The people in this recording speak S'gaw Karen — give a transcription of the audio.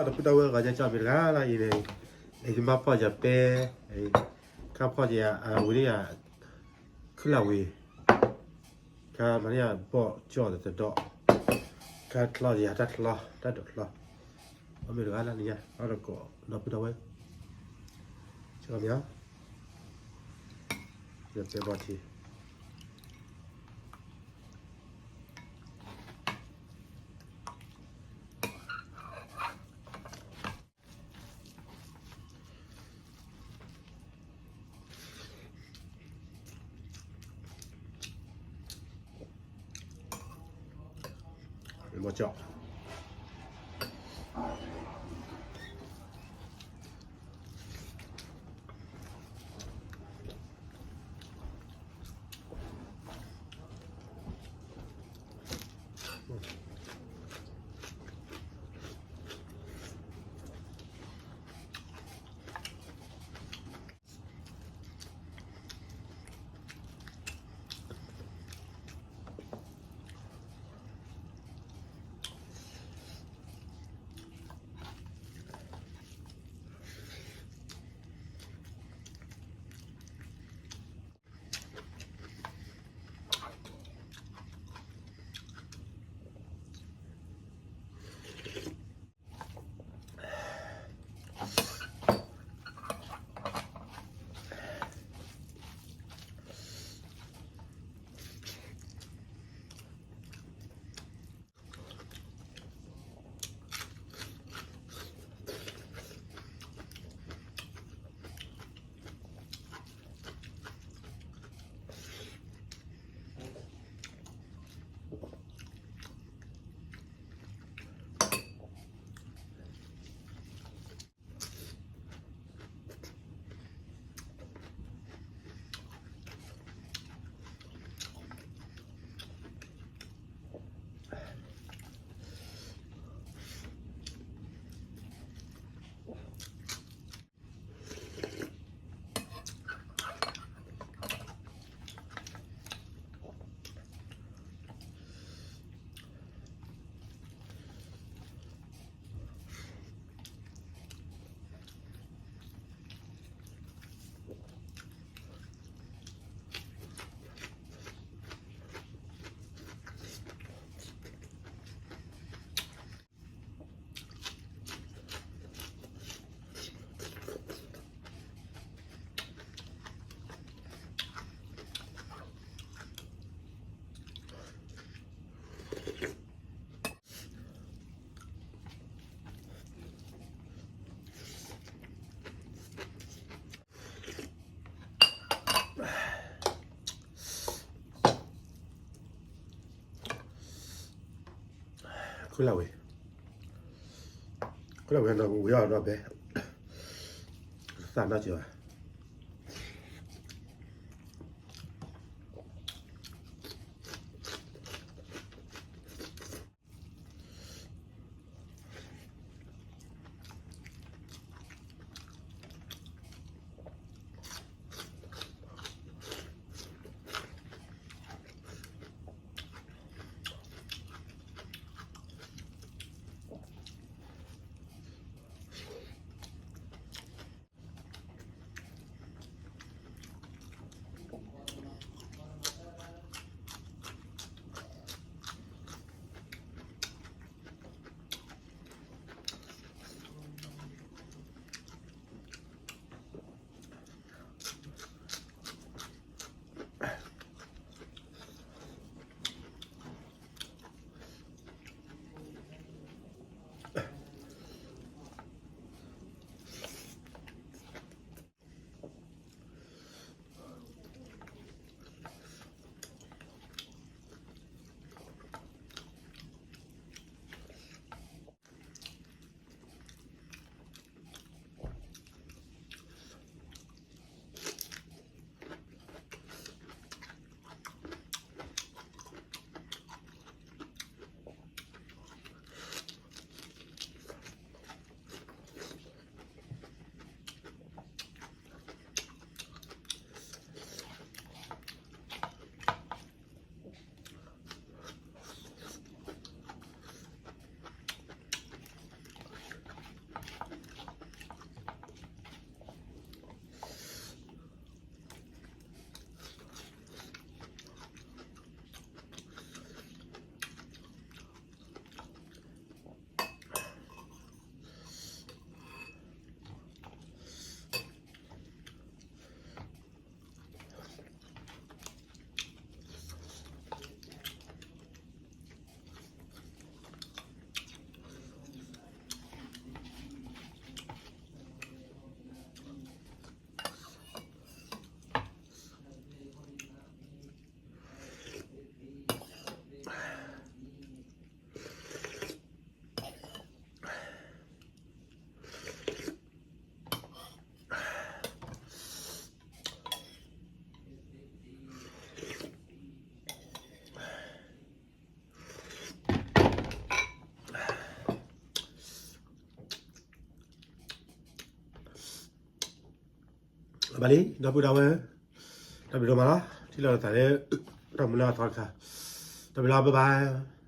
ဒီပုၢ်ဒီဝဲၢ် ဂၤကၠီမ့ၢ်တဂၤလၢအံၤန့ၣ်, ယမၤဖီၣ်ယၤပဲ, ခါဖီၣ်ယၤ ဝံၤန့ၣ်ယၤ ခုလၢဝံၤ, ခါမၤန့ၣ်ယၤဘီၣ်ကၠီၣ်တဒီး, ခါချီယၤတၢ်ချီ တၢ်ဒိးချီ, အမ့ၢ်တဂၤလၢနညါ အဒီးကိး ဒီပုၢ်ဒီဝဲၢ်, ကၠီမ့ၢ်ဧါ, ယပဲဘီၣ်ထံ မ့ၢ်ကၠီၣ်ခုလၢဝံၤ, ခုလၢဝံၤနီၢ်ဝံၤအီၤဒီးဘဲ, သၣ်နီၢ်စၢၤဘၣ်. ဘၣ်လံ ဒီပုၢ်ဒီဝဲၢ်, တၢ်ဘျုးဒိၣ်မးလီၤ ထံၣ်လိာ်သးလၢ တၢ်မုာ်လၢအသီတခါ, တၢ်ဘျုးလီၤ bye bye.